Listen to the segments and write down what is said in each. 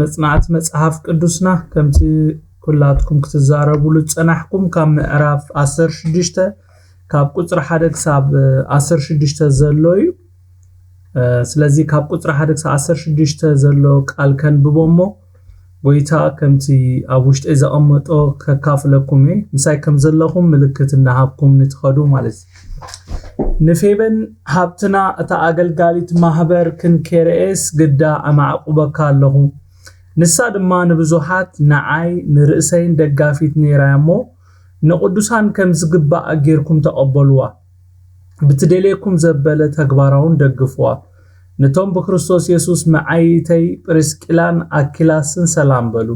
መጽናዕቲ መጽሓፍ ቅዱስና ከምቲ ኩላትኩም ክትዛረቡሉ ዝጸናሕኩም ካብ ምዕራፍ ዓሰርተ ሽዱሽተ ካብ ቁጽሪ ሓደ ክሳብ ዓሰርተ ሽዱሽተ ዘሎ እዩ። ስለዚ ካብ ቁጽሪ ሓደ ክሳብ ዓሰርተ ሽዱሽተ ዘሎ ቃል ከንብቦ እሞ ጎይታ ከምቲ ኣብ ውሽጠይ ዘቐመጦ ከካፍለኩም እየ። ምሳይ ከም ዘለኹም ምልክት እናሃብኩም ንትኸዱ ማለት እዩ። ንፌበን ሃብትና እታ ኣገልጋሊት ማህበር ክንኬርኤስ ግዳ ኣማዕቁበካ ኣለኹ። ንሳ ድማ ንብዙሓት ንዓይ ንርእሰይን ደጋፊት ነይራ እሞ ንቕዱሳን ከም ዝግባእ ጌርኩም ተቐበልዋ። ብትደልየኩም ዘበለ ተግባራውን ደግፍዋ። ነቶም ብክርስቶስ የሱስ መዓይተይ ጵሪስቂላን ኣኪላስን ሰላም በሉ።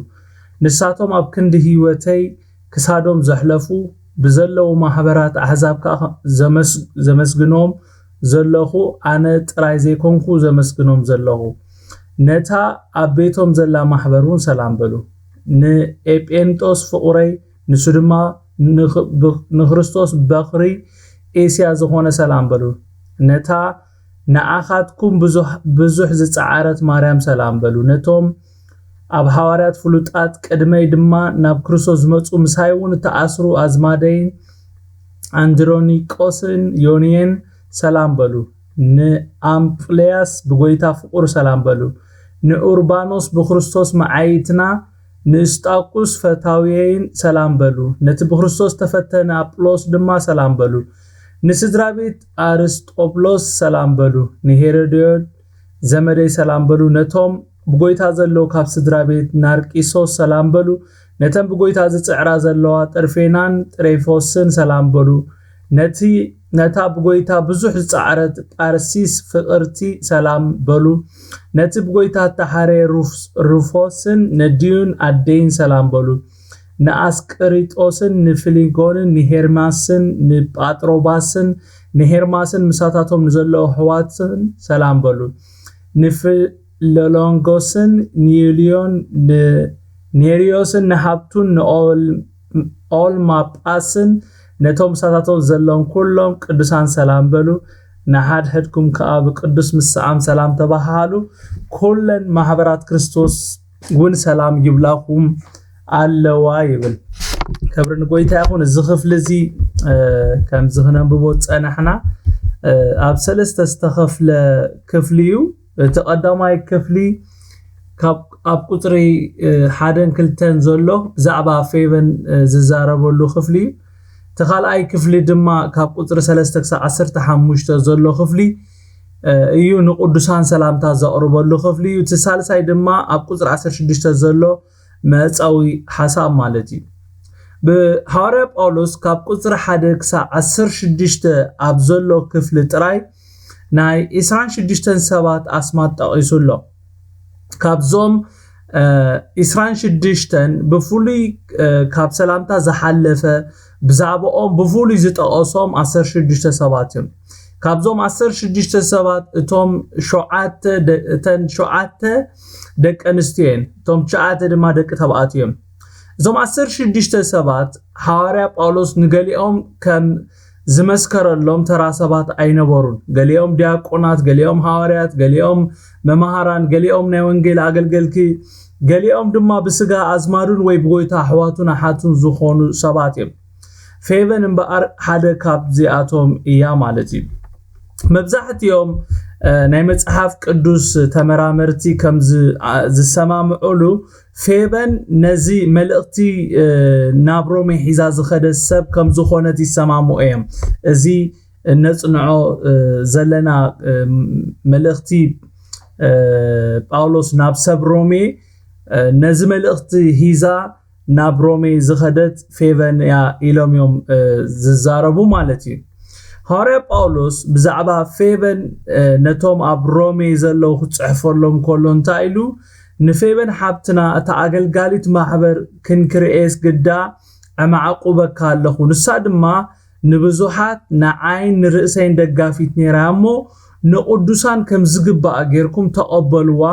ንሳቶም ኣብ ክንዲ ህይወተይ ክሳዶም ዘሕለፉ ብዘለዉ ማህበራት ኣሕዛብ ከኣ ዘመስግኖም ዘለኹ ኣነ ጥራይ ዘይኮንኩ ዘመስግኖም ዘለኹ። ነታ ኣብ ቤቶም ዘላ ማሕበር እውን ሰላም በሉ። ንኤጴንጦስ ፍቑረይ ንሱ ድማ ንክርስቶስ በኽሪ ኤስያ ዝኾነ ሰላም በሉ። ነታ ንኣኻትኩም ብዙሕ ዝጸዓረት ማርያም ሰላም በሉ። ነቶም ኣብ ሃዋርያት ፍሉጣት ቅድመይ ድማ ናብ ክርስቶስ ዝመጹ ምሳይ እውን እተኣስሩ ኣዝማደይን ኣንድሮኒቆስን ዮንየን ሰላም በሉ። ንኣምጵልያስ ብጎይታ ፍቑር ሰላም በሉ። ንኡርባኖስ ብክርስቶስ መዓይትና ንእስጣቁስ ፈታውየይን ሰላም በሉ። ነቲ ብክርስቶስ ተፈተነ ኣጵሎስ ድማ ሰላም በሉ። ንስድራ ቤት ኣርስጦብሎስ ሰላም በሉ። ንሄሮድዮን ዘመደይ ሰላም በሉ። ነቶም ብጎይታ ዘለዉ ካብ ስድራ ቤት ናርቂሶስ ሰላም በሉ። ነተን ብጎይታ ዝጽዕራ ዘለዋ ጥርፌናን ጥሬፎስን ሰላም በሉ። ነቲ ነታ ብጎይታ ብዙሕ ዝጸዓረት ጳርሲስ ፍቕርቲ ሰላም በሉ። ነቲ ብጎይታ እተሓረየ ሩፎስን ነዲዩን ኣደይን ሰላም በሉ። ንኣስቅሪጦስን ንፍሊጎንን ንሄርማስን ንጳጥሮባስን ንሄርማስን ምሳታቶም ንዘለዉ ኣሕዋትን ሰላም በሉ። ንፍለሎንጎስን ንዩልዮን ንኔርዮስን ንሃብቱን ንኦልማጳስን ነቶም ምሳታቶም ዘለዎም ኩሎም ቅዱሳን ሰላም በሉ። ንሓድሕድኩም ከኣ ብቅዱስ ምስዓም ሰላም ተባሃሃሉ። ኩለን ማሕበራት ክርስቶስ እውን ሰላም ይብላኹም ኣለዋ ይብል። ክብሪ ንጎይታ ይኹን። እዚ ክፍሊ እዚ ከምዚ ክነንብቦ ዝጸናሕና ኣብ ሰለስተ ዝተኸፍለ ክፍሊ እዩ። እቲ ቀዳማይ ክፍሊ ካብ ኣብ ቁጽሪ ሓደን ክልተን ዘሎ ብዛዕባ ፌቨን ዝዛረበሉ ክፍሊ እዩ። እቲ ካልኣይ ክፍሊ ድማ ካብ ቁጽሪ ሰለስተ ክሳብ ዓሰርተ ሓሙሽተ ዘሎ ክፍሊ እዩ፣ ንቅዱሳን ሰላምታ ዘቕርበሉ ክፍሊ እዩ። እቲ ሳልሳይ ድማ ኣብ ቁጽሪ ዓሰርተ ሽዱሽተ ዘሎ መዕጸዊ ሓሳብ ማለት እዩ። ብሃዋርያ ጳውሎስ ካብ ቁጽሪ ሓደ ክሳብ ዓሰርተ ሽዱሽተ ኣብ ዘሎ ክፍሊ ጥራይ ናይ ዕስራን ሽዱሽተን ሰባት ኣስማት ጠቒሱ ኣሎ። ካብዞም ዕስራን ሽዱሽተን ብፍሉይ ካብ ሰላምታ ዝሓለፈ ብዛዕባኦም ብፍሉይ ዝጠቐሶም ዓሰርተ ሽዱሽተ ሰባት እዮም። ካብዞም ዓሰርተ ሽዱሽተ ሰባት እቶም ሸውዓተ እተን ሸውዓተ ደቂ ኣንስትዮ እየን፣ እቶም ትሽዓተ ድማ ደቂ ተባዕትዮ እዮም። እዞም ዓሰርተ ሽዱሽተ ሰባት ሃዋርያ ጳውሎስ ንገሊኦም ከም ዝመስከረሎም ተራ ሰባት ኣይነበሩን። ገሊኦም ዲያቆናት፣ ገሊኦም ሃዋርያት፣ ገሊኦም መማህራን፣ ገሊኦም ናይ ወንጌል ኣገልገልቲ፣ ገሊኦም ድማ ብስጋ ኣዝማዱን ወይ ብጎይታ ኣሕዋቱን ኣሓቱን ዝኾኑ ሰባት እዮም። ፌቨን እምበኣር ሓደ ካብዚኣቶም እያ ማለት እዩ። መብዛሕትኦም ናይ መጽሓፍ ቅዱስ ተመራመርቲ ከም ዝሰማምዑሉ ፌበን ነዚ መልእኽቲ ናብ ሮሜ ሒዛ ዝኸደት ሰብ ከም ዝኾነት ይሰማምዑ እዮም። እዚ እነጽንዖ ዘለና መልእኽቲ ጳውሎስ ናብ ሰብ ሮሜ ነዚ መልእኽቲ ሒዛ ናብ ሮሜ ዝኸደት ፌቨን እያ ኢሎም እዮም ዝዛረቡ ማለት እዩ። ሃዋርያ ጳውሎስ ብዛዕባ ፌቨን ነቶም ኣብ ሮሜ ዘለዉ ክጽሕፈሎም ከሎ እንታይ ኢሉ? ንፌቨን ሓብትና እታ ኣገልጋሊት ማሕበር ክንክርኤስ ግዳ ኣማዕቁበካ ኣለኹ። ንሳ ድማ ንብዙሓት ንዓይን ንርእሰይን ደጋፊት ነይራ እሞ ንቕዱሳን ከም ዝግባእ ጌርኩም ተቐበልዋ፣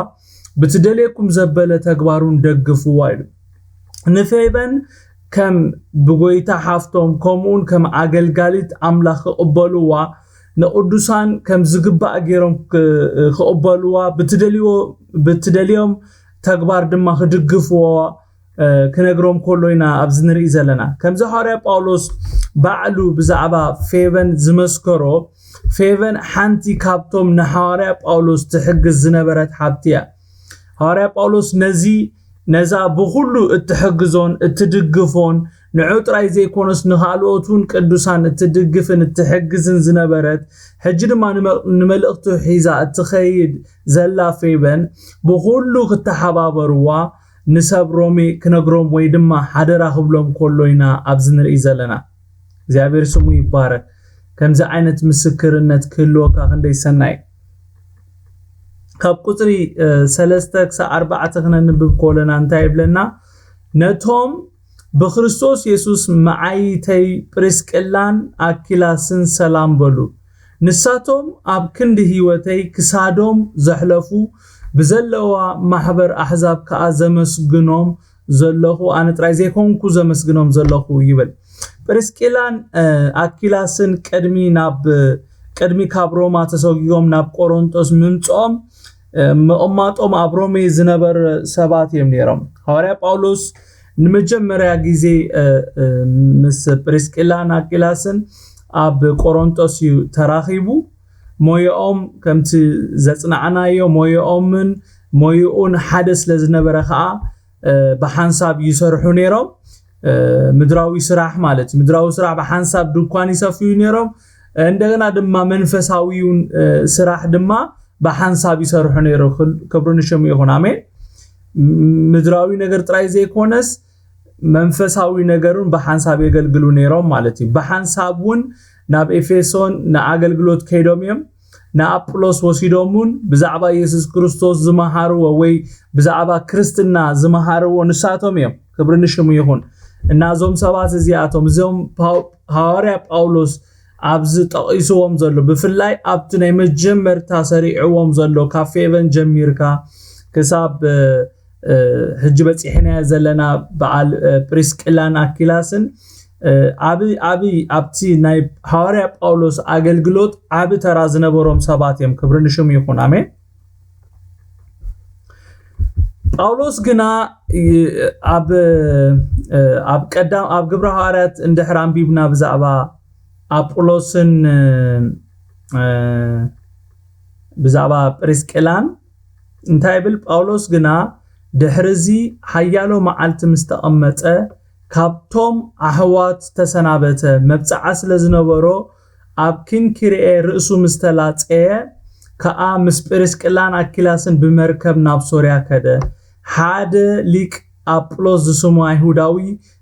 ብትደልየኩም ዘበለ ተግባሩን ደግፍዋ ኢሉ። ንፌበን ከም ብጎይታ ሓፍቶም ከምኡውን ከም ኣገልጋሊት ኣምላኽ ክቕበልዋ ንቕዱሳን ከም ዝግባእ ገይሮም ክቕበልዋ ብትደልዮም ተግባር ድማ ክድግፍዎ ክነግሮም ከሎ ኢና ኣብዚ ንርኢ ዘለና። ከምዚ ሃዋርያ ጳውሎስ ባዕሉ ብዛዕባ ፌቨን ዝመስከሮ፣ ፌቨን ሓንቲ ካብቶም ንሃዋርያ ጳውሎስ ትሕግዝ ዝነበረት ሓብቲ እያ። ሃዋርያ ጳውሎስ ነዚ ነዛ ብኹሉ እትሕግዞን እትድግፎን ንዑ ጥራይ ዘይኮነስ ንኻልኦት እውን ቅዱሳን እትድግፍን እትሕግዝን ዝነበረት፣ ሕጂ ድማ ንመ- ንመልእኽቱ ሒዛ እትኸይድ ዘላ ፌበን ብኹሉ ክተሓባበርዋ ንሰብ ሮሜ ክነግሮም ወይ ድማ ሓደራ ክብሎም ከሎ ኢና ኣብዚ ንርኢ ዘለና። እግዚኣብሔር ስሙ ይባረክ። ከምዚ ዓይነት ምስክርነት ክህልወካ ክንደይ ሰናይ። ካብ ቁፅሪ ሰለስተ ክሳብ ኣርባዕተ ክነንብብ ከለና እንታይ ይብለና? ነቶም ብክርስቶስ የሱስ መዓይተይ ፕሪስቅላን ኣኪላስን ሰላም በሉ። ንሳቶም ኣብ ክንዲ ህይወተይ ክሳዶም ዘሕለፉ ብዘለዋ ማሕበር ኣሕዛብ ከኣ ዘመስግኖም ዘለኹ ኣነ ጥራይ ዘይኮንኩ ዘመስግኖም ዘለኹ ይብል። ፕሪስቂላን ኣኪላስን ቅድሚ ናብ ቅድሚ ካብ ሮማ ተሰጊጎም ናብ ቆሮንጦስ ምምፅኦም ምቕማጦም ኣብ ሮሜ ዝነበረ ሰባት እዮም ነይሮም። ሃዋርያ ጳውሎስ ንመጀመርያ ግዜ ምስ ፕሪስቂላን ኣኪላስን ኣብ ቆሮንጦስ እዩ ተራኺቡ። ሞይኦም ከምቲ ዘጽናዕናዮ ሞይኦምን ሞይኡን ሓደ ስለ ዝነበረ ከዓ ብሓንሳብ ይሰርሑ ነይሮም። ምድራዊ ስራሕ ማለት እዩ። ምድራዊ ስራሕ ብሓንሳብ ድኳን ይሰፍዩ ነይሮም። እንደገና ድማ መንፈሳዊውን ስራሕ ድማ ብሓንሳብ ይሰርሑ ነይሩ። ክብሪ ንሽሙ ይኹን። ኣሜን። ምድራዊ ነገር ጥራይ ዘይኮነስ መንፈሳዊ ነገሩን ብሓንሳብ የገልግሉ ነይሮም ማለት እዩ። ብሓንሳብ እውን ናብ ኤፌሶን ንኣገልግሎት ከይዶም እዮም። ንኣጵሎስ ወሲዶም እውን ብዛዕባ የሱስ ክርስቶስ ዝመሃርዎ ወይ ብዛዕባ ክርስትና ዝመሃርዎ ንሳቶም እዮም። ክብሪ ንሽሙ ይኹን። እና እዞም ሰባት እዚኣቶም እዞም ሃዋርያ ጳውሎስ ኣብዚ ጠቒስዎም ዘሎ ብፍላይ ኣብቲ ናይ መጀመርታ ሰሪዕዎም ዘሎ ካብ ፌቨን ጀሚርካ ክሳብ ሕጂ በፂሕናዮ ዘለና በዓል ፕሪስቅላን ኣኪላስን ዓብይ ዓብይ ኣብቲ ናይ ሃዋርያ ጳውሎስ ኣገልግሎት ዓቢ ተራ ዝነበሮም ሰባት እዮም። ክብሪ ንሽሙ ይኹን። ኣሜን። ጳውሎስ ግና ኣብ ኣብ ቀዳም ኣብ ግብረ ሃዋርያት እንድሕር ኣንቢብና ብዛዕባ ኣጵሎስን ብዛዕባ ፕሪስቅላን እንታይ ይብል? ጳውሎስ ግና ድሕሪ እዚ ሓያሎ መዓልቲ ምስ ተቐመጠ ካብቶም ኣሕዋት ተሰናበተ። መብጽዓ ስለ ዝነበሮ ኣብ ኪንኪርኤ ርእሱ ምስ ተላጸየ ከኣ ምስ ፕሪስቅላን ኣኪላስን ብመርከብ ናብ ሶርያ ከደ። ሓደ ሊቅ ኣጵሎስ ዝስሙ ኣይሁዳዊ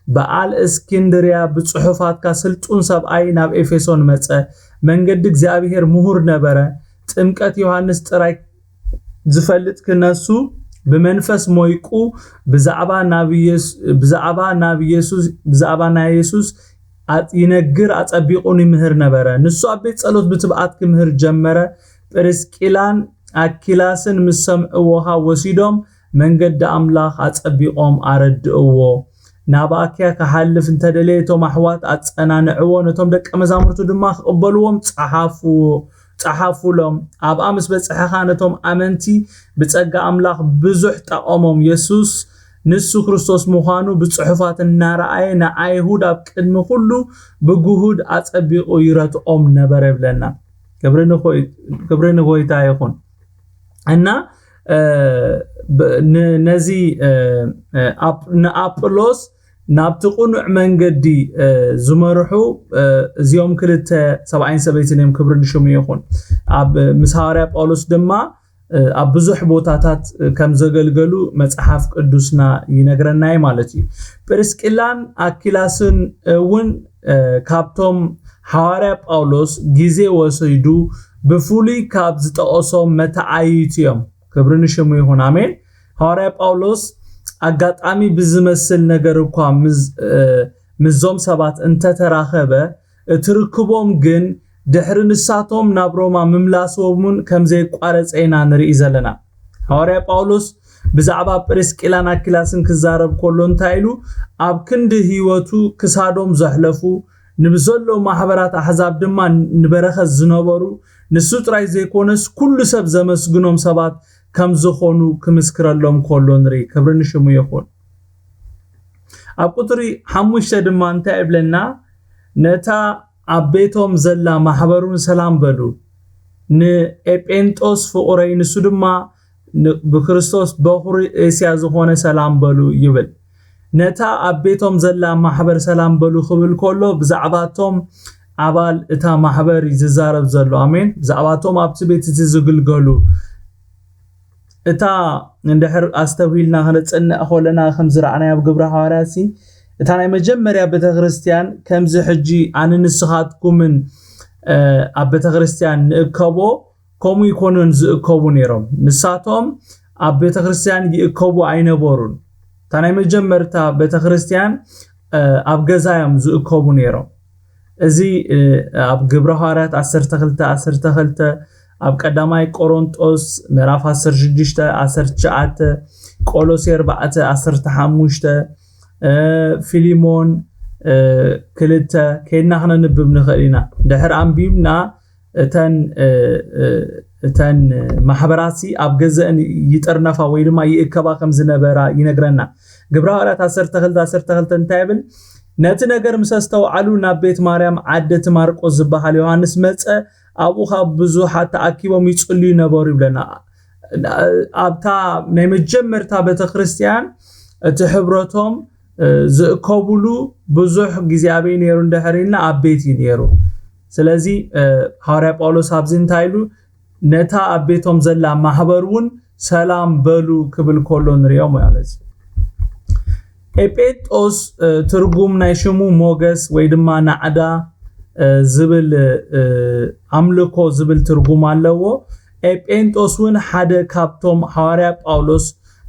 በዓል እስክንድርያ ብጽሑፋትካ ስልጡን ሰብኣይ ናብ ኤፌሶን መጸ። መንገዲ እግዚኣብሔር ምሁር ነበረ። ጥምቀት ዮሃንስ ጥራይ ዝፈልጥ ክነሱ ብመንፈስ ሞይቁ ብዛዕባ ናብ ኢየሱ- ብዛዕባ ናብ ኢየሱስ ብዛዕባ ናይ ኢየሱስ ኣ- ይነግር ኣጸቢቑን ይምህር ነበረ። ንሱ ኣብ ቤት ጸሎት ብትብዓት ክምህር ጀመረ። ጵርስቂላን ኣኪላስን ምስ ሰምዕዎ ወሲዶም መንገዲ ኣምላኽ ኣጸቢቖም ኣረድእዎ። ናብ ኣኪያ ክሓልፍ እንተደለየ እቶም ኣሕዋት ኣጸናንዕዎ፣ ነቶም ደቀ መዛሙርቱ ድማ ክቕበልዎም ጸሓፍዎ ጸሓፉሎም። ኣብኣ ምስ በጽሐኻ ነቶም ኣመንቲ ብጸጋ ኣምላኽ ብዙሕ ጠቐሞም። የሱስ ንሱ ክርስቶስ ምዃኑ ብጽሑፋት እናረኣየ ንኣይሁድ ኣብ ቅድሚ ኩሉ ብግሁድ ኣጸቢቑ ይረትዖም ነበረ ይብለና። ክብሪ ንጎይ- ክብሪ ንጎይታ ይኹን። እና እ፣ ብ- ን- ነዚ እ፣ እ፣ ኣፕ- ንኣጵሎስ ናብቲ ቅኑዕ መንገዲ እ፣ ዝመርሑ እ፣ እዚኦም ክልተ ሰብኣይን ሰበይትን እዮም። ክብሪ ንሽሙ ይኹን። ኣብ ምስ ሃዋርያ ጳውሎስ ድማ እ፣ ኣብ ብዙሕ ቦታታት እ፣ ከም ዘገልገሉ መጽሓፍ ቅዱስና ይነግረና እዩ ማለት እዩ። ፕርስቂላን ኣኪላስን እውን እ፣ ካብቶም ሃዋርያ ጳውሎስ ግዜ ወሲዱ ብፍሉይ ካብ ዝጠቐሶም መተዓይይቱ እዮም። ክብሪ ንሽሙ ይኹን። ኣሜን። ሃዋርያ ጳውሎስ ኣጋጣሚ ብዝመስል ነገር እኳ ምስ- እ፣ ምስዞም ሰባት እንተተራኸበ፣ እቲ ርክቦም ግን ድሕሪ ንሳቶም ናብ ሮማ ምምላሶምን ከም ዘየቋረጸ ኢና ንርኢ ዘለና። ሃዋርያ ጳውሎስ ብዛዕባ ፕሪስቂላን ኣኪላስን ክዛረብ ከሎ እንታይ ኢሉ? ኣብ ክንዲ ህይወቱ ክሳዶም ዘሕለፉ፣ ንብዘሎ ማሕበራት ኣሕዛብ ድማ ንበረኸት ዝነበሩ፣ ንሱ ጥራይ ዘይኮነስ ኩሉ ሰብ ዘመስግኖም ሰባት ከም ዝኾኑ ክምስክረሎም ከሎ ንርኢ። ክብሪ ንሽሙ ይኹን። ኣብ ቁፅሪ ሓሙሽተ ድማ እንታይ ይብለና? ነታ ኣብ ቤቶም ዘላ ማሕበሩን ሰላም በሉ። ንኤጴንጦስ ፍቑረይ፣ ንሱ ድማ ን-፣ ብክርስቶስ በኹሪ ኤስያ ዝኾነ ሰላም በሉ ይብል። ነታ ኣብ ቤቶም ዘላ ማሕበር ሰላም በሉ ክብል ከሎ ብዛዕባቶም ኣባል እታ ማሕበር እዩ ዝዛረብ ዘሎ። ኣሜን። ብዛዕባቶም ኣብቲ ቤት እቲ ዝግልገሉ እታ እንድሕር ኣስተብሂልና ክነጽንዕ ከለና ከም ዝረኣናዮ ኣብ ግብረ ሃዋርያት ሲ እታ ናይ መጀመርያ ቤተክርስትያን ከምዚ ሕጂ ኣነ ንስኻትኩምን ኣብ ቤተክርስትያን ንእከቦ ከምኡ ይኮኑን ዝእከቡ ነይሮም። ንሳቶም ኣብ ቤተክርስትያን ይእከቡ ኣይነበሩን። እታ ናይ መጀመርታ ቤተክርስትያን ኣብ ገዛ እዮም ዝእከቡ ነይሮም። እዚ ኣብ ግብረ ሃዋርያት ዓሰርተ ክልተ ዓሰርተ ክልተ፣ ኣብ ቀዳማይ ቆሮንጦስ ምዕራፍ ዓሰርተ ሽዱሽተ ዓሰርተ ትሽዓተ፣ ቆሎሴ ኣርባዕተ ዓሰርተ ሓሙሽተ፣ ፊሊሞን ክልተ ከይድና ክነንብብ ንኽእል ኢና። ድሕር ኣንቢብና እተን እተን ማሕበራትሲ ኣብ ገዘአን ይጥርነፋ ወይ ድማ ይእከባ ከም ዝነበራ ይነግረና። ግብረ ሃዋርያት ዓሰርተ ክልተ ዓሰርተ ክልተ እንታይ ይብል? ነቲ ነገር ምስ ኣስተውዓሉ ናብ ቤት ማርያም ዓዲ እቲ ማርቆስ ዝበሃል ዮሃንስ መጸ፣ ኣብኡ ካብ ብዙሓት ተኣኪቦም ይጽልዩ ነበሩ ይብለና። ኣብታ ናይ መጀመርታ ቤተክርስትያን እቲ ሕብረቶም ዝእከቡሉ ብዙሕ ግዜ ኣበይ ነይሩ እንድሕር ኢልና ኣብ ቤት እዩ ነይሩ። ስለዚ ሃዋርያ ጳውሎስ ኣብዚ እንታይ ኢሉ? ነታ ኣብ ቤቶም ዘላ ማሕበር እውን ሰላም በሉ ክብል ከሎ ንሪኦ ማለት እዩ። ኤጴንጦስ ትርጉም ናይ ሽሙ ሞገስ ወይ ድማ ናዕዳ ዝብል ኣምልኮ ዝብል ትርጉም ኣለዎ። ኤጴንጦስ እውን ሓደ ካብቶም ሃዋርያ ጳውሎስ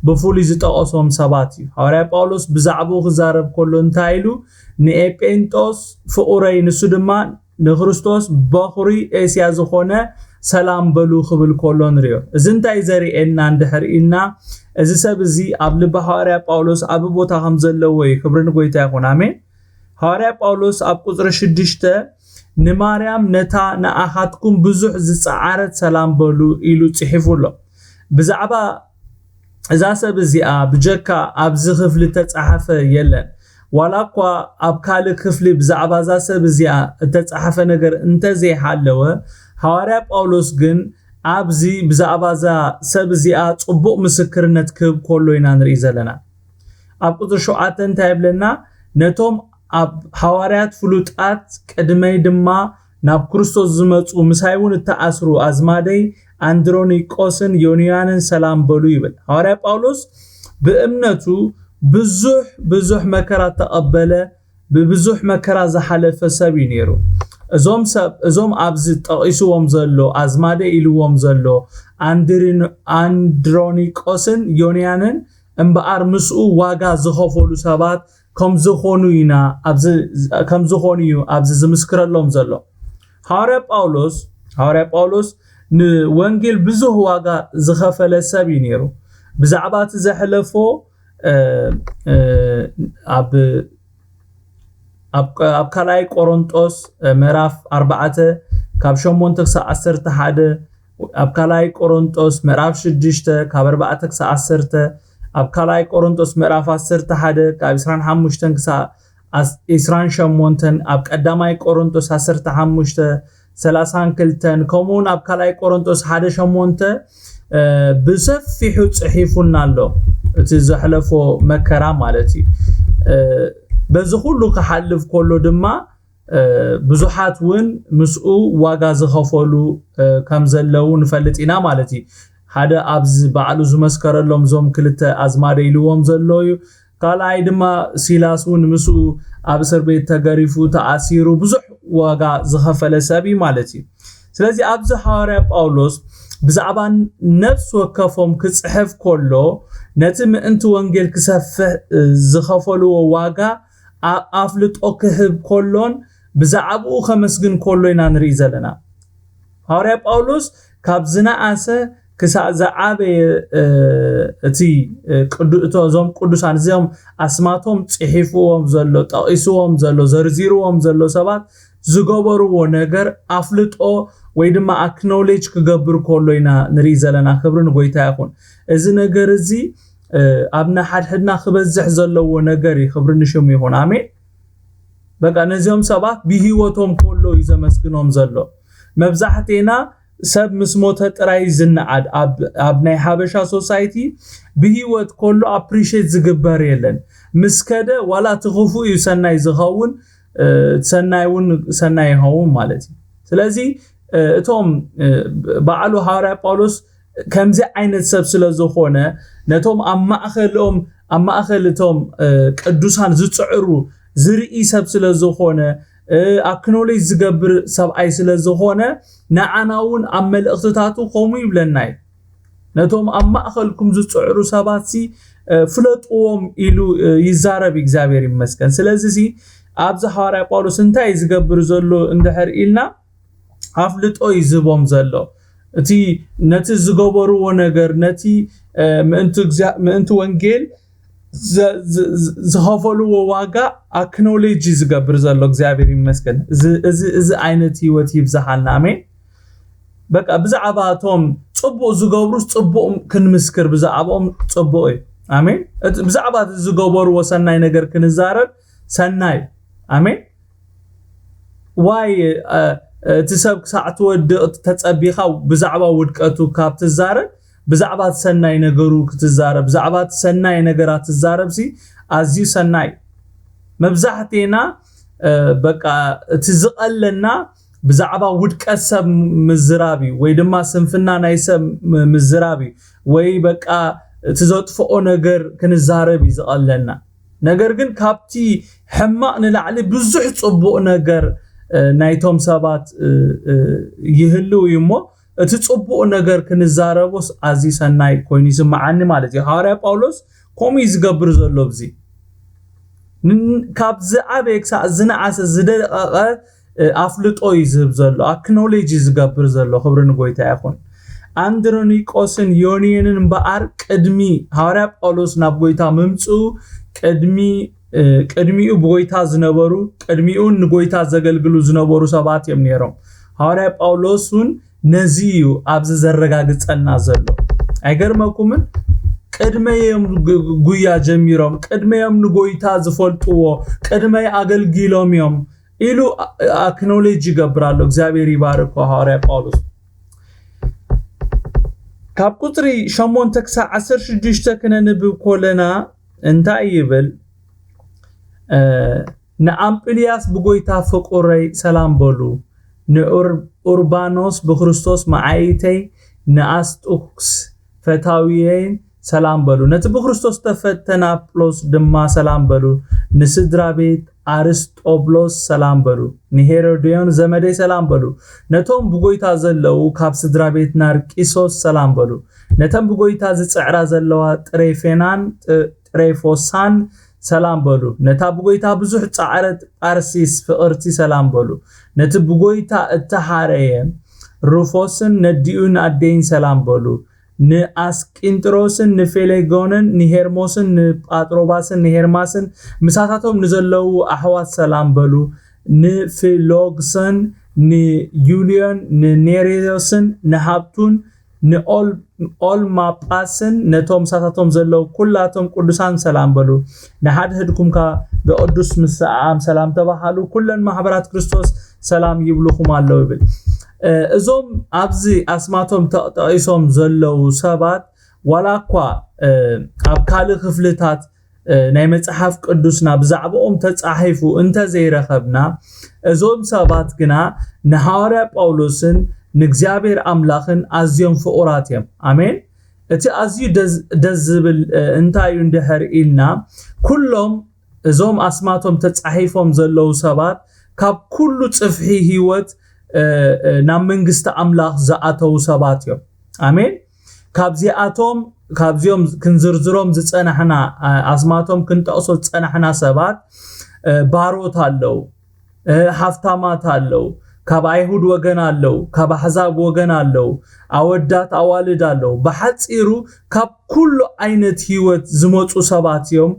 ብፍሉይ ዝጠቐሶም ሰባት እዩ። ሃዋርያ ጳውሎስ ብዛዕባኡ ክዛረብ ከሎ እንታይ ኢሉ? ንኤጴንጦስ ፍቑረይ፣ ንሱ ድማ ንክርስቶስ በኹሪ ኤስያ ዝኾነ ሰላም በሉ ክብል ከሎ ንሪኦ። እዚ እንታይ ዘርእየና እንድሕር ኢልና፣ እዚ ሰብ እዚ ኣብ ልቢ ሃዋርያ ጳውሎስ ዓቢ ቦታ ከም ዘለዎ እዩ። ክብሪ ንጎይታ ይኹን። ኣሜን። ሃዋርያ ጳውሎስ ኣብ ቁጽሪ ሽዱሽተ ንማርያም ነታ ንኣኻትኩም ብዙሕ ዝጸዓረት ሰላም በሉ ኢሉ ጽሒፉ ኣሎ። ብዛዕባ እዛ ሰብ እዚኣ ብጀካ ኣብዚ ክፍሊ እተጻሕፈ የለን። ዋላ እኳ ኣብ ካልእ ክፍሊ ብዛዕባ እዛ ሰብ እዚኣ እተጻሕፈ ነገር እንተዘይሃለወ፣ ሃዋርያ ጳውሎስ ግን ኣብዚ ብዛዕባ እዛ ሰብ እዚኣ ጽቡቕ ምስክርነት ክህብ ከሎ ኢና ንርኢ ዘለና። ኣብ ቁጽሪ ሸውዓተ እንታይ ይብለና? ነቶም ኣብ ሃዋርያት ፍሉጣት ቅድመይ ድማ ናብ ክርስቶስ ዝመጹ ምሳይ እውን እተኣስሩ ኣዝማደይ ኣንድሮኒቆስን ዮንያንን ሰላም በሉ ይብል። ሃዋርያ ጳውሎስ ብእምነቱ ብዙሕ ብዙሕ መከራ እተቐበለ ብብዙሕ መከራ ዝሓለፈ ሰብ እዩ ነይሩ። እዞም ሰብ እዞም ኣብዚ ጠቒስዎም ዘሎ ኣዝማደ ኢልዎም ዘሎ ኣንድሪን- ኣንድሮኒቆስን ዮንያንን እምበኣር ምስኡ ዋጋ ዝኸፈሉ ሰባት ከም ዝኾኑ ኢና ኣብዚ ከም ዝኾኑ እዩ ኣብዚ ዝምስክረሎም ዘሎ። ሃዋርያ ጳውሎስ ሃዋርያ ጳውሎስ ንወንጌል ብዙሕ ዋጋ ዝኸፈለ ሰብ እዩ ነይሩ። ብዛዕባ እቲ ዘሕለፎ ኣብ ኣብ ካልኣይ ቆሮንጦስ ምዕራፍ ኣርባዕተ ካብ ሸሞንተ ክሳብ ዓሰርተ ሓደ፣ ኣብ ካልኣይ ቆሮንጦስ ምዕራፍ ሽዱሽተ ካብ ኣርባዕተ ክሳብ ዓሰርተ፣ ኣብ ካልኣይ ቆሮንጦስ ምዕራፍ ዓሰርተ ሓደ ካብ ዕስራን ሓሙሽተን ክሳብ ዓስ- ዕስራን ሸሞንተን፣ ኣብ ቀዳማይ ቆሮንጦስ ዓሰርተ ሓሙሽተ ሰላሳን ክልተን፣ ከምኡውን ኣብ ካልኣይ ቆሮንጦስ ሓደ ሸሞንተ ብሰፊሑ ጽሒፉና ኣሎ። እቲ ዘሕለፎ መከራ ማለት እዩ። በዚ ኩሉ ክሓልፍ ከሎ ድማ ብዙሓት እውን ምስኡ ዋጋ ዝኸፈሉ ከም ዘለዉ ንፈልጥ ኢና ማለት እዩ። ሓደ ኣብዚ ባዕሉ ዝመስከረሎም እዞም ክልተ ኣዝማደ ኢልዎም ዘሎ እዩ። ካልኣይ ድማ ሲላስ እውን ምስኡ ኣብ እስር ቤት ተገሪፉ ተኣሲሩ ብዙሕ ዋጋ ዝኸፈለ ሰብ እዩ ማለት እዩ። ስለዚ ኣብዚ ሃዋርያ ጳውሎስ ብዛዕባ ነፍሲ ወከፎም ክጽሕፍ ከሎ ነቲ ምእንቲ ወንጌል ክሰፍሕ ዝኸፈልዎ ዋጋ ኣፍልጦ ክህብ ከሎን ብዛዕባኡ ከመስግን ከሎ ኢና ንርኢ ዘለና። ሃዋርያ ጳውሎስ ካብ ዝነኣሰ ክሳብ ዝዓበየ እቲ እቶም ቅዱሳን እዚኦም ኣስማቶም ጽሒፍዎም ዘሎ ጠቒስዎም ዘሎ ዘርዚርዎም ዘሎ ሰባት ዝገበርዎ ነገር ኣፍልጦ ወይ ድማ ኣክኖሌጅ ክገብር ከሎ ኢና ንርኢ ዘለና። ክብሪ ንጎይታ ይኹን። እዚ ነገር እዚ ኣብ ንሓድሕድና ክበዝሕ ዘለዎ ነገር እዩ። ክብሪ ንሽሙ ይኹን። ኣሜን። በቃ ነዚኦም ሰባት ብህይወቶም ከሎ እዩ ዘመስግኖም ዘሎ። መብዛሕቴና ሰብ ምስ ሞተ ጥራይ ዝነዓድ ኣብ ናይ ሓበሻ ሶሳይቲ ብህይወት ከሎ ኣፕሪሼት ዝግበር የለን። ምስ ከደ ዋላ እቲ ክፉእ እዩ ሰናይ ዝኸውን፣ ሰናይ እውን ሰናይ ይኸውን ማለት እዩ። ስለዚ እቶም ባዕሉ ሃዋርያ ጳውሎስ ከምዚ ዓይነት ሰብ ስለ ዝኾነ ነቶም ኣብ ማእከሎም ኣብ ማእከል እቶም ቅዱሳን ዝፅዕሩ ዝርኢ ሰብ ስለ ዝኾነ ኣክኖሌጅ ዝገብር ሰብኣይ ስለ ዝኾነ ንዓና እውን ኣብ መልእኽትታቱ ከምኡ ይብለና እዩ። ነቶም ኣብ ማእኸልኩም ዝፅዕሩ ሰባት ሲ ፍለጥዎም ኢሉ ይዛረብ። እግዚኣብሔር ይመስገን። ስለዚ ሲ ኣብዚ ሃዋርያ ጳውሎስ እንታይ ዝገብር ዘሎ እንድሕር ኢልና ኣፍልጦ እዩ ዝህቦም ዘሎ። እቲ ነቲ ዝገበርዎ ነገር ነቲ ምእንቲ ወንጌል ዝኸፈልዎ ዋጋ ኣክኖሌጅ ዝገብር ዘሎ እግዚኣብሔር ይመስገን። እዚ ዓይነት ህይወት ይብዝሓልና። ኣሜን። በቃ ብዛዕባ እቶም ፅቡቅ ዝገብሩስ ፅቡቅ ክንምስክር ብዛዕባኦም ፅቡቅ እዩ። ኣሜን። ብዛዕባ ዝገበርዎ ሰናይ ነገር ክንዛረብ ሰናይ። ኣሜን። ዋይ እቲ ሰብ ክሳዕ ትወድቕ ተጸቢኻ ብዛዕባ ውድቀቱ ካብ ትዛረብ ብዛዕባ ሰናይ ነገሩ ክትዛረብ ብዛዕባ ሰናይ ነገራት ትዛረብ ሲ ኣዝዩ ሰናይ። መብዛሕቴና በቃ እቲ ዝቐለና ብዛዕባ ውድቀት ሰብ ምዝራብ እዩ ወይ ድማ ስንፍና ናይ ሰብ ምዝራብ እዩ ወይ በቃ እቲ ዘጥፍኦ ነገር ክንዛረብ እዩ ዝቐለና። ነገር ግን ካብቲ ሕማቕ ንላዕሊ ብዙሕ ጽቡቕ ነገር ናይቶም ሰባት ይህልው እዩ እሞ እቲ ጽቡቕ ነገር ክንዛረቦስ ኣዝዩ ሰናይ ኮይኑ ይስምዓኒ ማለት እዩ። ሃዋርያ ጳውሎስ ከምኡ እዩ ዝገብር ዘሎ። እዚ ካብ ዝዓበየ ክሳዕ ዝነኣሰ ዝደቀቐ ኣፍልጦ እዩ ዝህብ ዘሎ፣ ኣክኖሌጅ እዩ ዝገብር ዘሎ። ክብሪ ንጎይታ ይኹን። ኣንድሮኒቆስን ዮኒዮንን እምበኣር ቅድሚ ሃዋርያ ጳውሎስ ናብ ጎይታ ምምፅኡ ቅድሚ ቅድሚኡ ብጎይታ ዝነበሩ ቅድሚኡ ንጎይታ ዘገልግሉ ዝነበሩ ሰባት እዮም ነይሮም። ሃዋርያ ጳውሎስ እውን ነዚ እዩ ኣብዚ ዘረጋግፀልና ዘሎ። ኣይገርመኩምን? ቅድመዮም ጉያ ጀሚሮም ቅድመዮም ንጎይታ ዝፈልጥዎ ቅድመይ ኣገልጊሎም እዮም ኢሉ ኣክኖሌጅ ይገብር ኣሎ። እግዚኣብሔር ይባርኮ ሃዋርያ ጳውሎስ። ካብ ቁፅሪ ሸሞንተ ክሳብ ዓሰርተ ሽዱሽተ ክነንብብ ኮለና እንታይ ይብል? ንኣምጵልያስ ብጎይታ ፍቁረይ ሰላም በሉ፣ ንኡርባኖስ ብክርስቶስ መዓይተይ፣ ንኣስጡክስ ፈታውየይን ሰላም በሉ። ነቲ ብክርስቶስ ዝተፈተነ ኣጵሎስ ድማ ሰላም በሉ። ንስድራ ቤት ኣርስጦብሎስ ሰላም በሉ። ንሄሮድዮን ዘመደይ ሰላም በሉ። ነቶም ብጎይታ ዘለዉ ካብ ስድራ ቤት ናርቂሶስ ሰላም በሉ። ነተን ብጎይታ ዝጽዕራ ዘለዋ ጥሬፌናን ጥሬፎሳን ሰላም በሉ። ነታ ብጎይታ ብዙሕ ጻዕረት ጳርሲስ ፍቕርቲ ሰላም በሉ። ነቲ ብጎይታ እተሓረየ ሩፎስን ነዲኡን ኣደይን ሰላም በሉ። ንኣስቂንጥሮስን ንፌሌጎንን ንሄርሞስን ንጳጥሮባስን ንሄርማስን ምሳታቶም ንዘለዉ ኣሕዋት ሰላም በሉ። ንፊሎግስን ንዩልዮን ንኔሬዮስን ንሃብቱን ንኦልማጳስን ነቶም ምሳታቶም ዘለዉ ኩላቶም ቅዱሳን ሰላም በሉ። ንሓድሕድኩም ከኣ ብቅዱስ ምስዓም ሰላም ተባሃሉ። ኩለን ማሕበራት ክርስቶስ ሰላም ይብሉኹም ኣለዉ ይብል። እዞም ኣብዚ ኣስማቶም ተጠቒሶም ዘለዉ ሰባት ዋላ እኳ ኣብ ካልእ ክፍልታት ናይ መጽሓፍ ቅዱስና ብዛዕባኦም ተጻሒፉ እንተዘይረኸብና እዞም ሰባት ግና ንሃዋርያ ጳውሎስን ንእግዚኣብሔር ኣምላኽን ኣዝዮም ፍቑራት እዮም። ኣሜን። እቲ ኣዝዩ ደስ ዝብል እንታይ እዩ እንድሕር ኢልና ኩሎም እዞም ኣስማቶም ተጻሒፎም ዘለዉ ሰባት ካብ ኩሉ ጽፍሒ ህይወት ናብ መንግስቲ ኣምላኽ ዝኣተዉ ሰባት እዮም። ኣሜን። ካብዚኣቶም ካብዚኦም ክንዝርዝሮም ዝጸናሕና ኣስማቶም ክንጠቕሶ ዝጸናሕና ሰባት ባሮት ኣለዉ፣ ሃፍታማት ኣለዉ፣ ካብ ኣይሁድ ወገን ኣለዉ፣ ካብ ኣሕዛብ ወገን ኣለዉ፣ ኣወዳት ኣዋልድ ኣለዉ። ብሓጺሩ ካብ ኩሉ ዓይነት ህይወት ዝመጹ ሰባት እዮም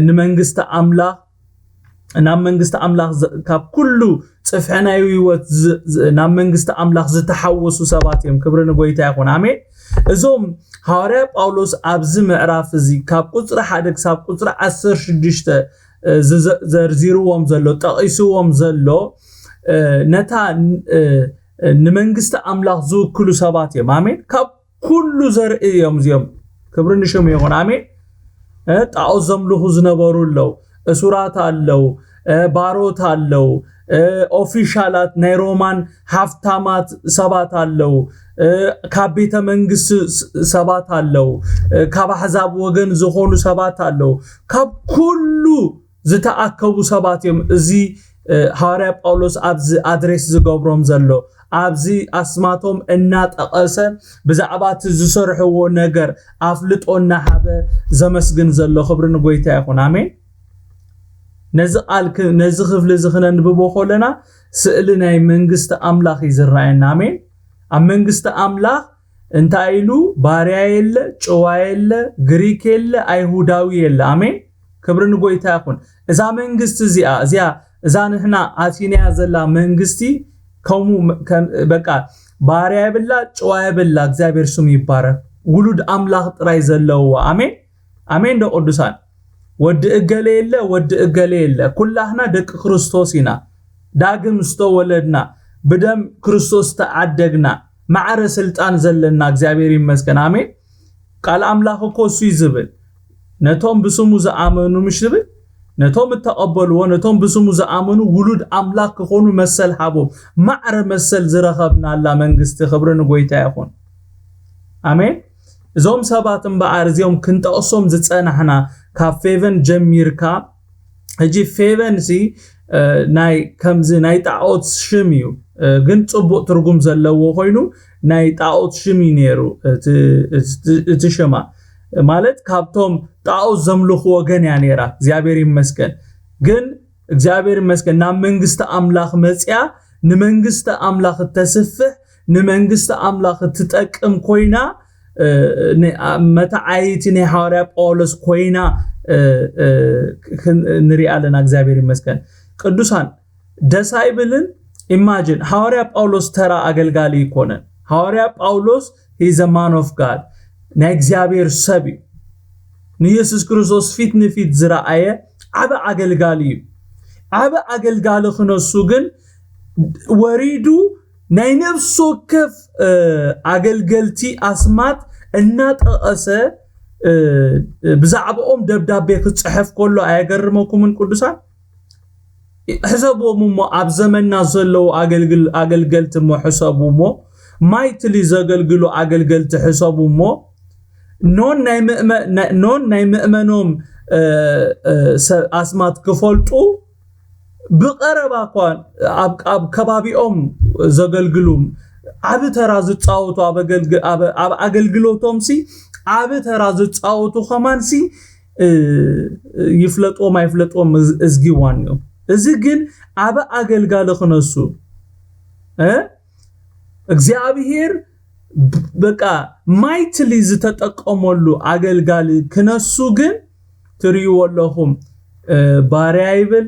ንመንግስቲ ኣምላኽ ናብ መንግስቲ ኣምላኽ ዝ- ካብ ኩሉ ጽፍሒ ናይ ህይወት ዝ- ዝ- ናብ መንግስቲ ኣምላኽ ዝተሓወሱ ሰባት እዮም። ክብሪ ንጎይታ ይኹን። ኣሜን። እዞም ሃዋርያ ጳውሎስ ኣብዚ ምዕራፍ እዚ ካብ ቁጽሪ ሓደ ክሳብ ቁጽሪ ዓሰርተ ሽዱሽተ እ፣ ዝዘ- ዘርዚርዎም ዘሎ፣ ጠቒስዎም ዘሎ፣ እ፣ ነታ እ፣ ንመንግስቲ ኣምላኽ ዝውክሉ ሰባት እዮም። ኣሜን። ካብ ኩሉ ዘርኢ እዮም እዚኦም። ክብሪ ንሽሙ ይኹን። ኣሜን። እ፣ ጣዖት ዘምልኹ ዝነበሩ ኣለዉ፣ እሱራት ኣለዉ፣ እ፣ ባሮት ኣለዉ፣ እ፣ ኦፊሻላት ናይ ሮማን ሃፍታማት ሰባት ኣለዉ፣ እ፣ ካብ ቤተ መንግስቲ ስ- ሰባት ኣለዉ፣ እ፣ ካብ ኣሕዛብ ወገን ዝኾኑ ሰባት ኣለዉ። ካብ ኩሉ ዝተኣከቡ ሰባት እዮም። እዚ እ፣ ሃዋርያ ጳውሎስ ኣብዚ ኣድሬስ ዝገብሮም ዘሎ፣ ኣብዚ ኣስማቶም እናጠቐሰ ብዛዕባ እቲ ዝሰርሕዎ ነገር ኣፍልጦ እናሃበ ዘመስግን ዘሎ። ክብሪ ንጎይታ ይኹን። ኣሜን። ነዚ ቃል ክ- ነዚ ክፍሊ እዚ ክነንብቦ ከለና ስእሊ ናይ መንግስቲ ኣምላኽ እዩ ዝረኣየና። ኣሜን። ኣብ መንግስቲ ኣምላኽ እንታይ ኢሉ? ባርያ የለ፣ ጭዋ የለ፣ ግሪክ የለ፣ ኣይሁዳዊ የለ። ኣሜን። ክብሪ ንጎይታ ይኹን። እዛ መንግስቲ እዚኣ እዚኣ እዛ ንሕና ኣቲናያ ዘላ መንግስቲ ከምኡ መ- ከም- በቃ ባርያ የብላ፣ ጭዋ የብላ። እግዚኣብሔር ስሙ ይባረክ። ውሉድ ኣምላኽ ጥራይ ዘለውዋ። ኣሜን። ኣሜን ዶ ቅዱሳን? ወዲ እገሌ የለ፣ ወዲ እገሌ የለ። ኩላህና ደቂ ክርስቶስ ኢና። ዳግም ዝተወለድና፣ ብደም ክርስቶስ ተዓደግና፣ ማዕረ ስልጣን ዘለና። እግዚኣብሔር ይመስገን። ኣሜን። ቃል ኣምላኽ እኮ እሱ እዩ ዝብል፣ ነቶም ብስሙ ዝኣመኑ፣ ምሽ ዝብል፣ ነቶም እተቐበልዎ፣ ነቶም ብስሙ ዝኣመኑ ውሉድ ኣምላኽ ክኾኑ መሰል ሃቦም። ማዕረ መሰል ዝረኸብናላ መንግስቲ። ክብሪ ንጎይታ ይኹን። ኣሜን። እዞም ሰባት እምበኣር እዚኦም ክንጠቕሶም ዝጸናሕና ካብ ፌቨን ጀሚርካ፣ ሕጂ ፌቨን ሲ እ፣ ናይ ከምዚ ናይ ጣዖት ሽም እዩ፣ እ፣ ግን ጽቡቕ ትርጉም ዘለዎ ኮይኑ ናይ ጣዖት ሽም እዩ ነይሩ እቲ- እቲ- እቲ ሽማ። ማለት ካብቶም ጣዖት ዘምልኹ ወገን እያ ነይራ። እግዚኣብሔር ይመስገን። ግን እግዚኣብሔር ይመስገን ናብ መንግስቲ ኣምላኽ መጽያ፣ ንመንግስቲ ኣምላኽ እተስፍሕ፣ ንመንግስቲ ኣምላኽ እትጠቅም ኮይና፣ እ፣ ን- ኣ- መተዓይቲ ናይ ሃዋርያ ጳውሎስ ኮይና እ፣ እ፣ ክን- ንሪኣ ኣለና። እግዚኣብሔር ይመስገን። ቅዱሳን፣ ደስ ኣይብልን? ኢማጂን፣ ሃዋርያ ጳውሎስ ተራ ኣገልጋሊ ኣይኮነን። ሃዋርያ ጳውሎስ is a man of God፣ ናይ እግዚኣብሔር ሰብ እዩ። ንየሱስ ክርስቶስ ፊት ንፊት ዝረኣየ ዓቢ ኣገልጋሊ እዩ። ዓቢ ኣገልጋሊ ክነሱ ግን ወሪዱ ናይ ነፍሲ ወከፍ እ፣ ኣገልገልቲ ኣስማት እናጠቐሰ እ፣ ብዛዕባኦም ደብዳቤ ክጽሕፍ ከሎ ኣየገርመኩምን ቅዱሳን? ሕሰብዎም እሞ ኣብ ዘመንና ዘለዉ ኣገልግል- ኣገልገልቲ እሞ ሕሰቡ እሞ፣ ማይትሊ ዘገልግሉ ኣገልገልቲ ሕሰቡ እሞ፣ ኖን ናይ ምእመ- ናይ- ኖን ናይ ምእመኖም እ፣ እ፣ ሰ- ኣስማት ክፈልጡ ብቐረባ እኳ ኣብ ኣብ ከባቢኦም ዘገልግሉ ዓቢ ተራ ዝጻወቱ ኣብ ኣገልግ- ኣብ ኣብ ኣገልግሎቶም ሲ ዓቢ ተራ ዝጻወቱ ከማን ሲ እ፣ ይፍለጥዎም ኣይፍለጥዎም እዝ- እዝጊዋን እዮም። እዚ ግን ዓቢ ኣገልጋሊ ክነሱ እ እግዚኣብሔር ብ- በቃ ማይትሊ ዝተጠቀመሉ ኣገልጋሊ ክነሱ ግን ትርእይዎ ኣለኹም። እ፣ ባርያ ይብል፣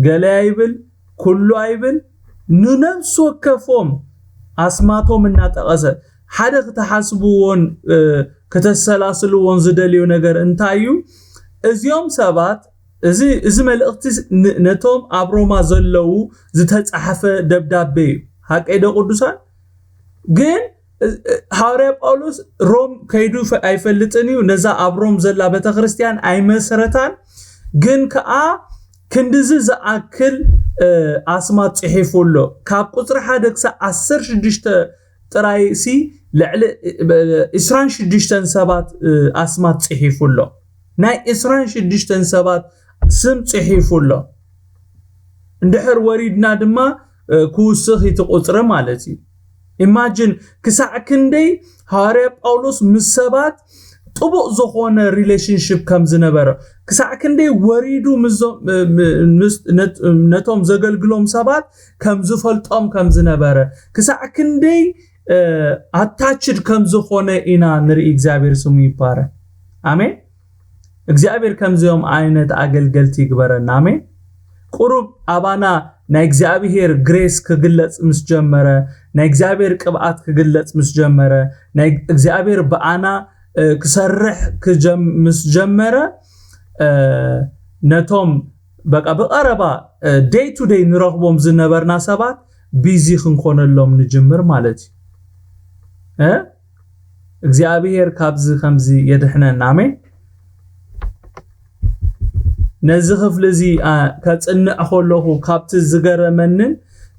ገለ ይብል፣ ኩሉ ኣይብል፣ ንነፍሲ ወከፎም ኣስማቶም እናጠቐሰ ሓደ ክትሓስብዎን እ፣ ከተሰላስልዎን ዝደልዮ ነገር እንታይ እዩ? እዚኦም ሰባት እዚ እዚ መልእኽቲ ን- ነቶም ኣብ ሮማ ዘለዉ ዝተጻሕፈ ደብዳቤ እዩ። ሓቀይ ዶ ቅዱሳን? ግን እ- እ- ሃዋርያ ጳውሎስ ሮም ከይዱ ፈ- ኣይፈልጥን እዩ። ነዛ ኣብ ሮም ዘላ ቤተክርስትያን ኣይመስረታን። ግን ከኣ ክንድዚ ዝኣክል እ፣ ኣስማት ጽሒፉ ኣሎ። ካብ ቁጽሪ ሓደ ክሳብ ዓሰርተ ሽዱሽተ ጥራይ ሲ ልዕሊ እ፣ ብ- ዕስራን ሽዱሽተን ሰባት እ፣ ኣስማት ጽሒፉ ኣሎ። ናይ ዕስራን ሽዱሽተን ሰባት ስም ጽሒፉ ኣሎ። እንድሕር ወሪድና ድማ እ፣ ክውስኽ እቲ ቁጽሪ ማለት እዩ። ኢማጂን ክሳዕ ክንደይ ሃዋርያ ጳውሎስ ምስ ሰባት ጥቡቕ ዝኾነ ሪሌሽንሽፕ ከም ዝነበረ፣ ክሳዕ ክንደይ ወሪዱ ምስዞም- ም- ምስ- ነት- ነቶም ዘገልግሎም ሰባት ከም ዝፈልጦም ከም ዝነበረ፣ ክሳዕ ክንደይ ኣታችድ ከም ዝኾነ ኢና ንርኢ። እግዚኣብሔር ስሙ ይባረክ። ኣሜን። እግዚኣብሔር ከምዚኦም ዓይነት ኣገልገልቲ ይግበረና። ኣሜን። ቁሩብ ኣባና ናይ እግዚኣብሔር ግሬስ ክግለጽ ምስ ጀመረ፣ ናይ እግዚኣብሔር ቅብኣት ክግለጽ ምስ ጀመረ፣ ናይ እግዚኣብሔር ብኣና ክሰርሕ ምስ ጀመረ፣ ነቶም በቃ ብቐረባ ደይ ቱ ደይ ንረኽቦም ዝነበርና ሰባት ቢዚ ክንኮነሎም ንጅምር ማለት እዩ። እግዚኣብሔር ካብዚ ከምዚ የድሕነና። ኣሜን። ነዚ ክፍሊ እዚ ከጽንዕ ከለኹ ካብቲ ዝገረመንን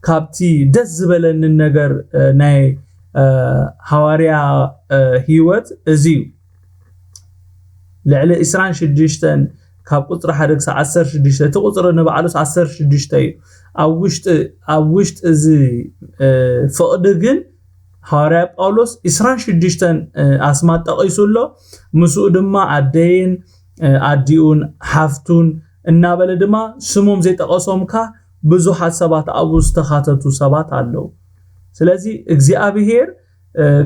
ካብቲ ደስ ዝበለንን ነገር ናይ ሃዋርያ ህይወት እዚ እዩ። ልዕሊ ዕስራን ሽዱሽተን ካብ ቁፅሪ ሓደ ክሳብ ዓሰርተ ሽዱሽተ፣ እቲ ቁፅሪ ንባዕሉስ ዓሰርተ ሽዱሽተ እዩ። ኣብ ውሽጢ ኣብ ውሽጢ እዚ ፍቕዲ ግን ሃዋርያ ጳውሎስ ዕስራን ሽዱሽተን ኣስማት ጠቒሱ ኣሎ። ምስኡ ድማ ኣደይን ኣዲኡን ሓፍቱን እናበለ ድማ ስሞም ዘይጠቐሶምካ ብዙሓት ሰባት ኣብኡ ዝተኻተቱ ሰባት ኣለዉ። ስለዚ እግዚኣብሄር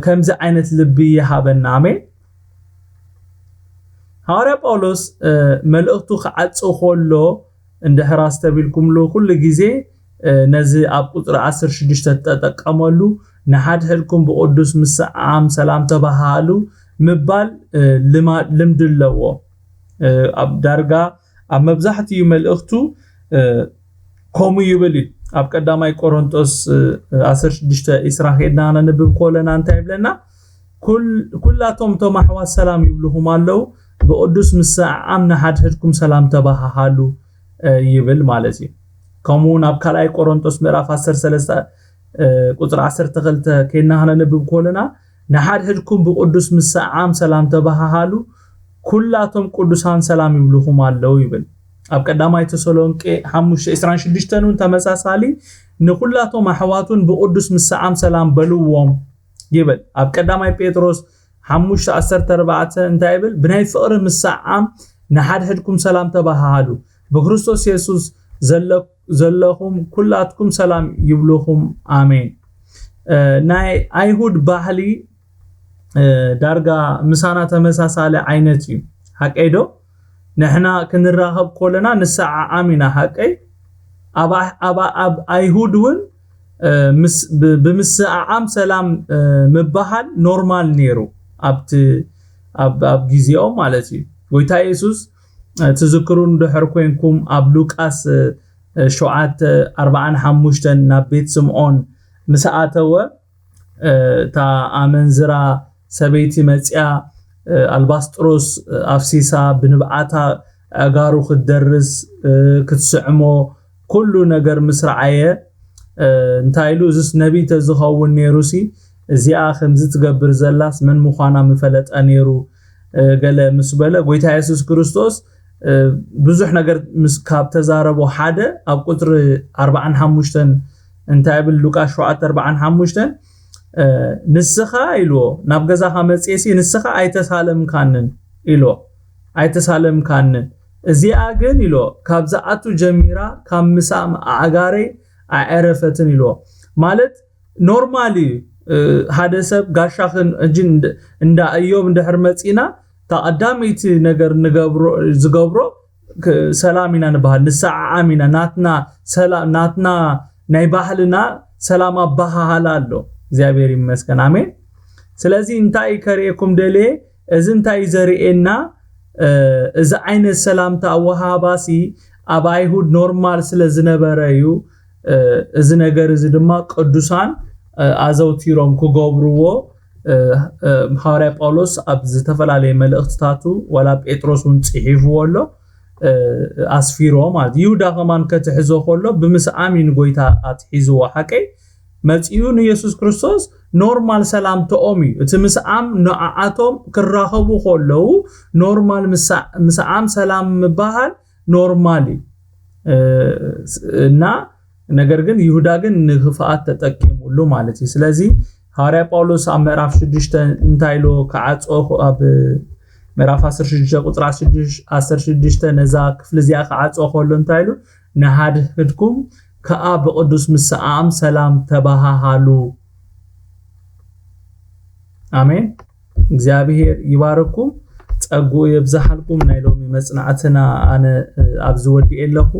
ከምዚ ዓይነት ልቢ ይሃበና። ኣሜን። ሃዋርያ ጳውሎስ መልእኽቱ ክዓጽ ከሎ እንድሕር ኣስተቢልኩምሉ ኩሉ ግዜ ነዚ ኣብ ቁፅሪ ዓሰርተ ሽዱሽተ ተጠቀመሉ። ንሓድሕድኩም ብቅዱስ ምስዓም ሰላም ተባሃሃሉ ምባል ልምዲ ኣለዎ። ኣብ ዳርጋ ኣብ መብዛሕትኡ መልእኽቱ ከምኡ ይብል እዩ። ኣብ ቀዳማይ ቆሮንጦስ ዓሰርተ ሽዱሽተ ዕስራ ኬድና ነንብብ ከለና እንታይ ይብለና? ኩላቶም እቶም ኣሕዋት ሰላም ይብልኹም ኣለዉ፣ ብቅዱስ ምስዓም ንሓድሕድኩም ሰላም ተባሃሃሉ ይብል ማለት እዩ። ከምኡ እውን ኣብ ካልኣይ ቆሮንጦስ ምዕራፍ ዓሰርተ ሰለስተ ቁፅሪ ዓሰርተ ክልተ ኬድና ክነንብብ ከለና ንሓድሕድኩም ብቅዱስ ምስዓም ሰላም ተባሃሃሉ፣ ኩላቶም ቅዱሳን ሰላም ይብልኹም ኣለዉ ይብል። ኣብ ቀዳማይ ተሰሎንቄ ሓሙሽተ ዕስራን ሽዱሽተን እውን ተመሳሳሊ፣ ንኩላቶም ኣሕዋት እውን ብቅዱስ ምስዓም ሰላም በልዎም ይብል። ኣብ ቀዳማይ ጴጥሮስ ሓሙሽተ ዓሰርተ ኣርባዕተ እንታይ ይብል? ብናይ ፍቕሪ ምስዓም ንሓድሕድኩም ሰላም ተባሃሃሉ፣ ብክርስቶስ የሱስ ዘለኹም ኩላትኩም ሰላም ይብልኹም። ኣሜን። ናይ ኣይሁድ ባህሊ ዳርጋ ምሳና ተመሳሳሊ ዓይነት እዩ። ሓቀይ ዶ? ንሕና ክንራኸብ ከለና ንሰዓዓም ኢና። ሓቀይ? ኣብ ኣይሁድ እውን ብምስዓዓም ሰላም ምባሃል ኖርማል ነይሩ ኣብቲ ኣብ ጊዜኦም ማለት እዩ። ጎይታ የሱስ ትዝክሩ እንድሕር ኮንኩም ኣብ ሉቃስ ሸውዓተ ኣርባዓን ሓሙሽተን ናብ ቤት ስምዖን ምስ ኣተወ እታ ኣመንዝራ ሰበይቲ መፅያ ኣልባስጥሮስ ኣፍሲሳ ብንብዓታ ኣእጋሩ ክትደርስ ክትስዕሞ ኩሉ ነገር ምስ ረዓየ እንታይ ኢሉ? እዝስ ነቢይ ተዝኸውን ነይሩሲ እዚኣ ከምዚ ትገብር ዘላስ መን ምዃና ምፈለጠ ነይሩ ገለ ምስ በለ ጎይታ የሱስ ክርስቶስ ብዙሕ ነገር ምስ ካብ ተዛረቦ ሓደ ኣብ ቁፅሪ ኣርባዓን ሓሙሽተን እንታይ ብል ሉቃስ ሸውዓተ ኣርባዓን ሓሙሽተን ንስኻ ኢልዎ ናብ ገዛኻ መፅኤሲ ንስኻ ኣይተሳለምካንን ኢልዎ ኣይተሳለምካንን እዚኣ ግን ኢልዎ ካብ ዝኣቱ ጀሚራ ካብ ምሳም ኣእጋረይ ኣዕረፈትን ኢልዎ ማለት ኖርማል እዩ። ሓደ ሰብ ጋሻ ሕጂ እንዳ እዮም እንድሕር መፂና ተቐዳመይቲ ነገር ንገብሮ ዝገብሮ ሰላም ኢና ንበሃል ንሰዓዓም ኢና ናትና ሰላም ናትና ናይ ባህልና ሰላም ኣባሃሃላ ኣሎ። እግዚኣብሔር ይመስገን ኣሜን። ስለዚ እንታይ ከርእየኩም ደልየ እዚ እንታይ ዘርእየና እዚ ዓይነት ሰላምታ ኣወሃባሲ ኣብ ኣይሁድ ኖርማል ስለ ዝነበረ እዩ። እዚ ነገር እዚ ድማ ቅዱሳን ኣዘውቲሮም ክገብርዎ ሃዋርያ ጳውሎስ ኣብ ዝተፈላለየ መልእኽትታቱ ዋላ ጴጥሮስ እውን ፅሒፍዎ ኣሎ ኣስፊርዎ ማለት ይሁዳ ከማን ከትሕዞ ከሎ ብምስዓም እዩ ንጎይታ ኣትሒዝዎ ሓቀይ መፂኡ ንየሱስ ክርስቶስ ኖርማል ሰላምተኦም እዩ እቲ ምስዓም ንዓዓቶም ክራኸቡ ከለዉ ኖርማል ምስዓም ሰላም ምባሃል ኖርማል እዩ እና ነገር ግን ይሁዳ ግን ንክፍኣት ተጠቂሙሉ ማለት እዩ። ስለዚ ሃዋርያ ጳውሎስ ኣብ ምዕራፍ ሽዱሽተ እንታይ ኢሉ ክዓጾ ኣብ ምዕራፍ ዓሰርተ ሽዱሽተ ቁፅሪ ዓሰርተ ሽዱሽተ ነዛ ክፍሊ እዚኣ ክዓጾ ከሎ እንታይ ኢሉ ንሓድሕድኩም ከዓ ብቅዱስ ምስዓም ሰላም ተባሃሃሉ። ኣሜን። እግዚኣብሔር ይባርኩም፣ ጸግኡ የብዝሓልኩም። ናይ ሎሚ መጽናዕትና ኣነ ኣብዚ ወዲኤ ኣለኹ።